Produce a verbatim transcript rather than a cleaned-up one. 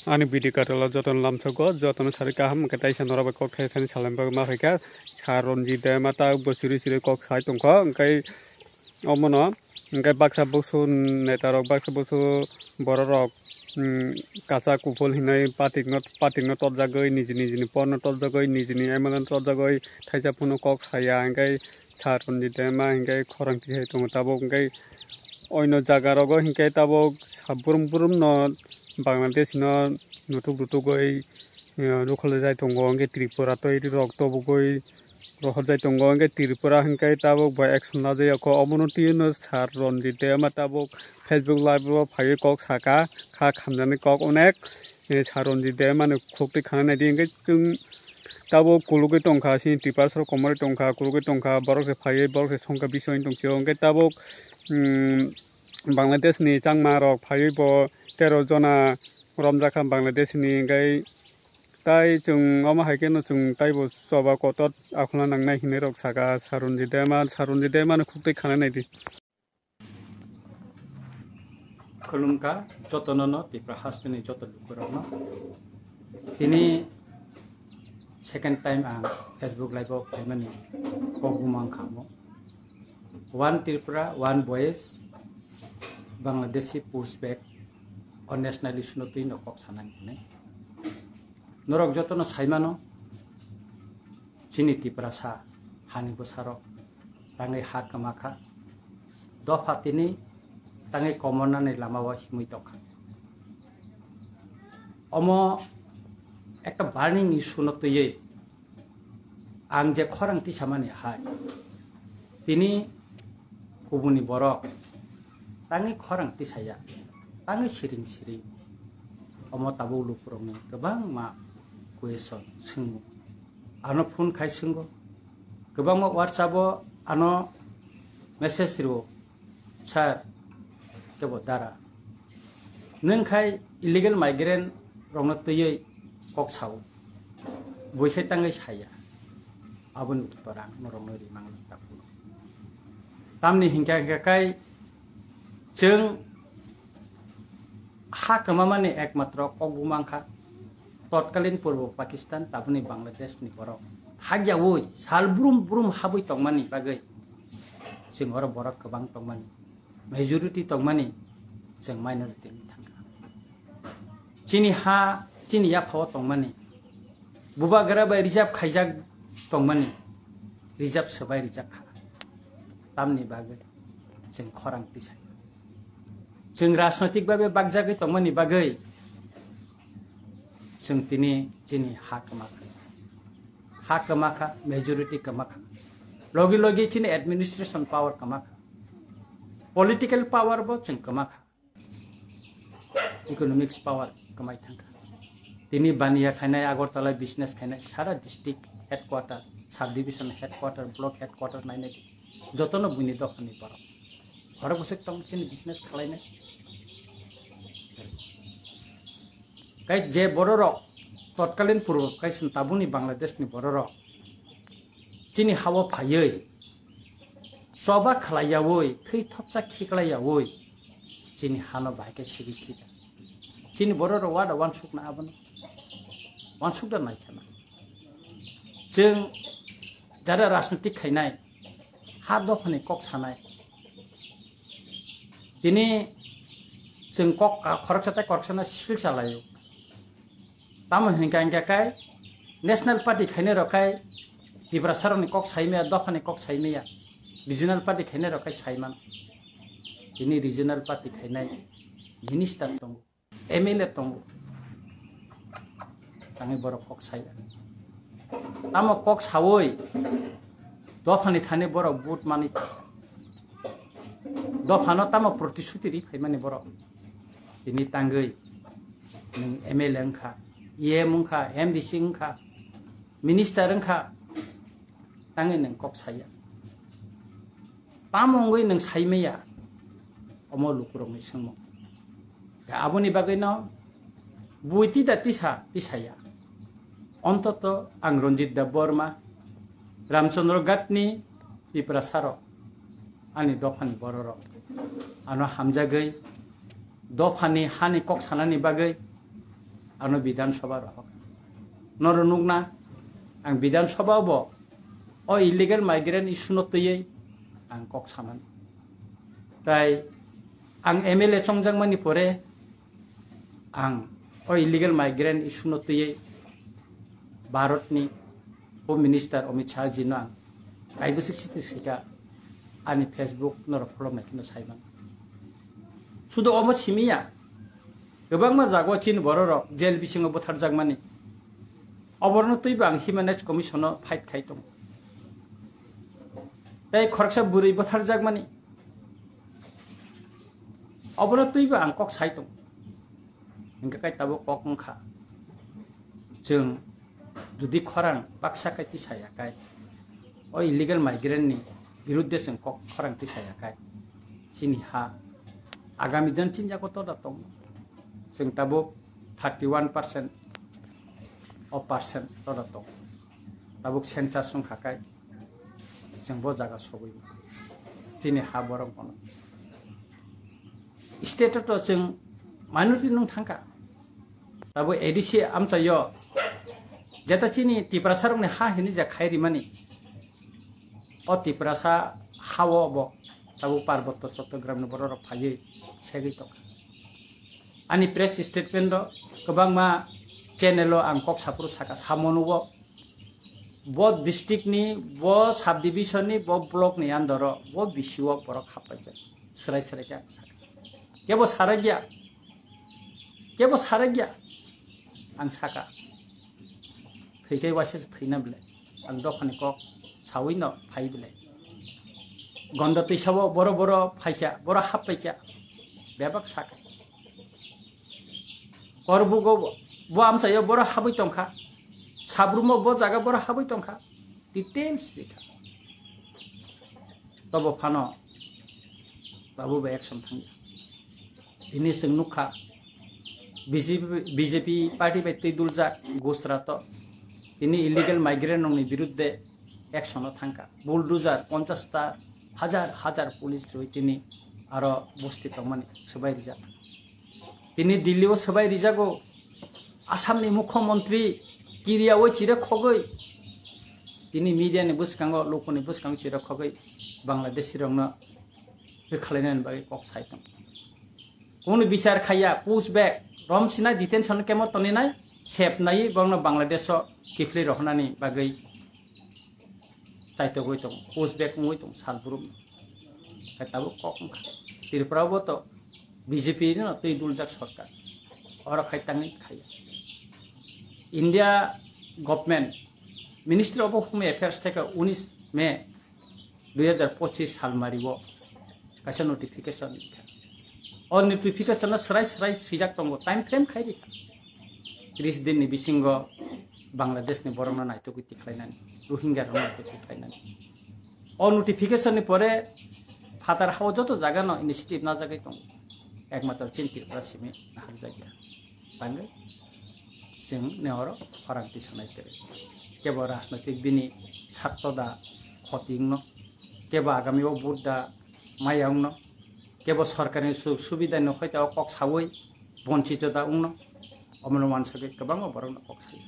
Ani video katalo jotono lamsogo, jotono sari kaham, hwnkhe taisa norok bai kok thai thani salam bagwi ma phaikha. Sir Ranjit Debbarma ta bo siri siri kok sai tongkha, hwnkhe omono, hwnkhe baksa buksu netarok, baksa buksu bororok, um, kacha kuphul hinwi patikno, patikno totjagwi, nijini nijini porno totjagwi, nijini M L A no totjagwi, thaisa phano kok saya, hwnkhe Sir Ranjit Debbarma hwnkhe khorang tisai tongo tabuk, hwnkhe oino jaga rogo hwnkhe tabuk sa-, brum brum no Bangladesh no nutuk rutugwi, eh, rukhlai jai tongo, hwnkhe Tripura twi rok tobogwi rohor jai tongo, hwnkhe Tripura hwnkhe tabuk bai action lajak kho, omono twi no Sir Ranjit Debbarma tabuk Facebook live o phaiwi kok saka, kha khamjani kok onek, eh, Sir Ranjit Debbarma ni khuk twi khana naidi, hwnkhe chwng tabuk kulugwi tongkha, chini Tiprasa rok komorwi tongkha, kulugwi tongkha, borok se phaiwi, borok se songkha, bising tongphio, hwnkhe tabuk, um, Bangladesh ni changma rok phaiwi bo tero jona romjakha Bangladesh ni, hwnkhe tai chwng omo hai kheno chwng taibo choba kotor akhulna nangnai hinwi rok saka Sir Ranjit Debbarma, Sir Ranjit Debbarma no khuk twi khana naidi. Khulumkha jotono no Tipra hasteni joto lukurokno. Tini second time ang Facebook live o phaimani kok bumang kha mo. One Tripura, one voice, Bangladeshi pushback o national issue no twi no kok sanani hinwi. Norok jotono saimano, chini Tiprasa hani bwsarok tangwi ha kwma kha. Dopha tini tangwi komornani lama o himwi tongkha. Omo ekta burning issue no twiwi ang je khorang tisamani hai, tini kubuni borok tangwi khorang tisaya, tangwi siring siring. Omo tabuk lukurokni kwbangma question swngo. Ano phone khai swngo, kwbangma WhatsApp o ano message rwo, "Sir, kebo dara. Nwng khai illegal migrant rokno twiwi kok sao. Bui khai tangwi saya." Aboni uttor ang norokno rimang tabuk. Tamni hinkha hinkha khai chwng ha kwmamani ekmatro kok bumang kha totkalin Purbo Pakistan, taboni Bangladesh ni borok. Hakyaui sal brum brum habwi tongmani bagwi chwng oro borok kwbang tongmani, majority tongmani chwng minority wngwi thangkha. Chini ha, chini yaphao tongmani, bubagra bai reserve khaijak tongmani, reserve swbai rijak kha. Tamni bagwi chwng khorang tisai. Chwng rajnoitik babe bakjagwi tongmani bagwi chwng tini chini ha kwma kha. Ha kwma kha, majority kwma kha. Logi logi chini administration power kwma kha. Political power bo chwng kwma kha. Economics power kwmai thangkha. Tini baniya khainai, Agartala business khainai, sara district headquarter, sub division headquarter, block headquarter nainai di. Jotono buini dophani borok. Khorok bwswk tong chini business khwlainai. Kai je bororok totkalin purbo kaisa tabukni Bangladeshni bororok chini hao phaiwi choba khlaiyaui, thwi thopsa khiklaiyaui chini hano bahai khe sigi khida. Chini bororok wada wansukna abono? Wansukda naikhana. Chwng jara rajnitik khainai, ha dophani kok sanai. Tini chwng kok ka-, khoroksa tei khoroksano sil salaio. Tamo hinkha hinkha khe National Party khainai rok khai Tiprasarokni kok saimaya, dophani kok saimaya, Regional Party khainai rok khai saiman. Tini Regional Party khainai minister tongo, M L A tongo, tangwi borok kok saya. Tamo kok sawi dophani thani borok vote mani, dophano tamo protisuti ri phaimani borok? Tini tangwi nwng M L A wngkha, E M wngkha, M D C wngkha, minister wngkha, tangwi nwng kok saya. Tamo wngwi nwng saimaya? Omo lukurokni swngmung. Khe aboni bagwino bui tida tisa tisaya. Ontoto ang Ranjit Debbarma, Ramchandra Ghatni Tiprasarok, ani dophani bororok, ano hamjagwi dophani hani kok sanani bagwi ano Bidhan Sabha rohok. Noro nukna, ang Bidhan Sabha bo o illegal migrant issue no twiwi ang kok samani. Tai ang M L A chongjakmani pore ang o illegal migrant issue no twiwi Bharat ni Home Minister Amit Shah ji no ang kaibwswk siti sika ani Facebook norok kholopnai kheno saiman. Sudo obo simiya, kwbangma jago chini bororok jail bisingo butharjakmani. Oborno twibo ang Human Rights Commission o fight khai tongo. Tei khoroksa bwrwi butharjakmani. Obono twibo ang kok sai tongo. Hingkhe kai tabuk kok wngkha. Chwng jodi khorang baksa kai tisaya kai, o illegal migrant ni birudde chwng kok khorang tisaya kai, chini ha agami din chini yago toda tongo. Chwng tabuk thirty one percent o percent toda tongo. Tabuk census wngkha kai chwng bo jaga sogwi chini ha borok bono. State o to chwng minority nung thangkha. Tabuk A D C amchaio jeta chini Tiprasa rokni ha hini je khai rimani. O Tiprasa hao bo tabuk Parbotto Chottogram ni borok rok phaiwi segwi tongkha. Ani press statement o kwbangma channel o ang kok saphuru saka, samo nugo. Bo district ni, bo subdivision ni, bo block ni under o, bo B C O borok happaijak. Srai srai khe ang saka. Kebo sarakya. Kebo sarakya. Ang saka. Thwikai waisa se thwina bile. Ang dophani kok sawi no phai bile. Gonda twisao boro boro phaikya, boro happaikya. Bebak saka. Korbugo bo, bo amchaio boro habwi tongkha. Sabrumo bo jaga boro habwi tongkha. Details sikha. Tobo phano babu bai action thangya. Tini chwng nukha B J P, B J P party bai twi duljak Gujarat o. Tini illegal migrant rokni birudde action o thangkha. Bulldozer ponchash ta hajar hajar police rwi tini aro bosti tongmani swbai rijak. Tini Delhi o swbai rijago. Assam ni mukhyamantri kiriyawi chire khogwi tini media ni bwskango, lukuni bwskango chire khogwi Bangladeshi rokno rwkhlainani bagwi kok sai tongo. Kunu bichar khaiya, push back, romsinai detention camp o toninai, sep nai borokno Bangladesh o kiphilwi rohornani bagwi chaitogwi tongo, push back wngwi tongo sal brum. Khe tabuk kok wngkha. Tripura bo to B J P no twi duljak sorkar. Oro khai tangwi khaiya. India government Ministry of Home Affairs theke unis May dui hajar pochis salmari o kaisa notification rikha. O notification no srai srai swijak tongo, time frame khai rikha. Tris din ni bisingo Bangladesh ni borok no naitugwi tikhlainani, Rohingya rok no naitugwi tikhlainani. O notification ni pore phatar hao joto jaga no initiative najagwi tongo. Ekmatro chini Tripura simi naharjakya. Tangwi chwng ne oro khorang tisanai tere. Kebo rajnoitik bini satto da khoti wngno, kebo agami o vote da maya wngno, kebo sorkar ni sujog subida ni hoita o kok sawi bonchito da wngno, omono wansagwi kwbangma borok no kok sayo.